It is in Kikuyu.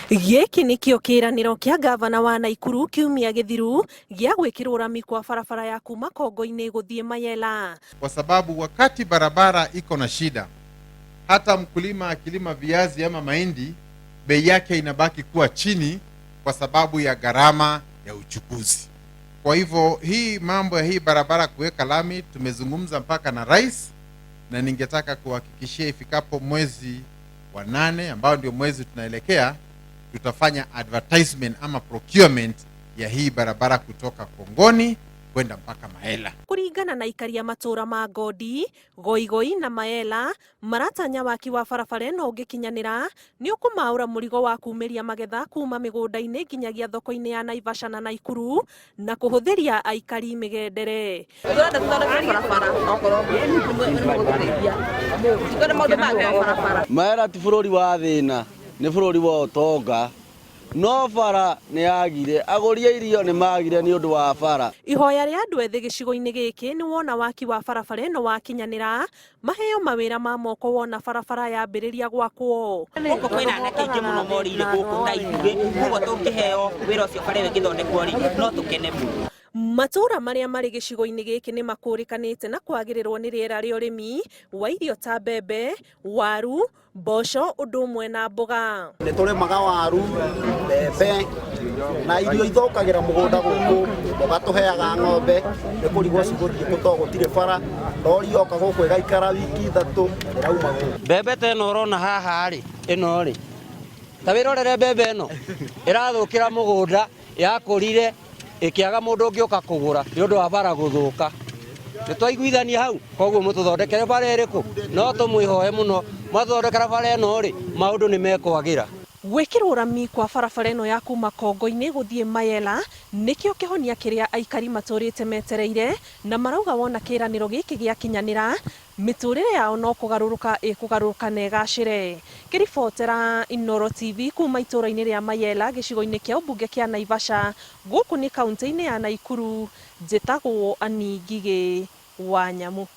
Gĩkĩ nĩkĩo kĩĩranĩro kĩa ngavana wa Naikuru kiumia gĩthiru gĩa gwĩkĩrwo rami kwa barabara ya kuma Kongo-inĩ gũthiĩ Mayela. Kwa sababu wakati barabara iko na shida, hata mkulima akilima viazi ama mahindi, bei yake inabaki kuwa chini kwa sababu ya gharama ya uchukuzi. Kwa hivyo hii mambo ya hii barabara kuweka lami tumezungumza mpaka na rais, na ningetaka kuhakikishia ifikapo mwezi wa 8 ambao ndio mwezi tunaelekea, tutafanya advertisement ama procurement ya hii barabara kutoka Kongoni kwenda mpaka Maela. Kũringana na aikari a matũũra ma Ngodi, Goigoi na Maela, maratanya waki wa barabara ĩno ũngĩkinyanĩra nĩ ũkũmaũra mũrigo wa kumĩria magetha kuma mĩgũnda-inĩ nginyagia thoko-inĩ ya Naivasha na Naikuru na kũhũthĩria aikari mĩgendere. Tũrenda tũthondeke barabara okorwo nĩ mũgũtũteithia tũkone maũndũ mangĩ ma barabara. Maera ti bũrũri wa thĩna, nĩ bũrũri wa ũtonga, no bara nĩ yagire, agũri a irio nĩ magire nĩ ũndũ wa bara. Ihoya rĩa andũ ethĩ gĩcigo-inĩ gĩkĩ nĩ wona waki wa barabara ĩno wakinyanĩra, maheo mawĩra ma moko wona barabara yambĩrĩria gwakwo. Gũkũ kwĩna anake aingĩ mũno morĩire gũkũ ta ithuĩ, koguo tũngĩheo wĩra ũcio bara ĩyo ĩngĩthondekwo rĩ, no tũkene mũno. Matũũra marĩa marĩ gĩcigo-inĩ gĩkĩ nĩ makũrĩkanĩte na kwagĩrĩrwo nĩ rĩera rĩa ũrĩmi wa irio ta mbembe, waru, mboco ũndũ ũmwe na mboga. Nĩ tũrĩmaga waru, mbembe na irio ithũkagĩra mũgũnda gũkũ, mboga tũheaga ng'ombe, nĩ kũrigwo cigũthiĩ kũ tondũ gũtirĩ bara, rori yoka gũkũ ĩgaikara wiki ithatũ ĩrauma gũkũ. Mbembe ta ĩno ũrona haha rĩ, ĩno rĩ, ta wĩrorere mbembe ĩno ĩrathũkĩra mũgũnda, yakũrire ĩkĩaga mũndũ ũngĩũka kũgũra nĩ ũndũ wa bara gũthũka. Nĩ twaiguithania hau, koguo mũtũthondekere bara ĩrĩkũ? No tũmwĩhoe mũno, mwatũthondekera bara ĩno rĩ, maũndũ nĩ mekwagĩra. Gwĩkĩrwo rami kwa barabara ĩno ya kuma Kongo-inĩ gũthiĩ Mayela nĩkĩo kĩhonia kĩrĩa aikari matũrĩte metereire na marauga wona kĩĩranĩro gĩkĩ gĩakinyanĩra mĩtũrĩre yao no kũgarũrũka ĩkũgarũrũka na ĩgacĩre. Ngĩribotera Inooro TV kuma itũũra-inĩ rĩa Mayela gĩcigo-inĩ kĩa ũmbunge kĩa Naivasha gũkũ nĩ kaũntĩ-inĩ ya Naikuru, njĩtagwo Annie Ngigĩ wa Nyamu.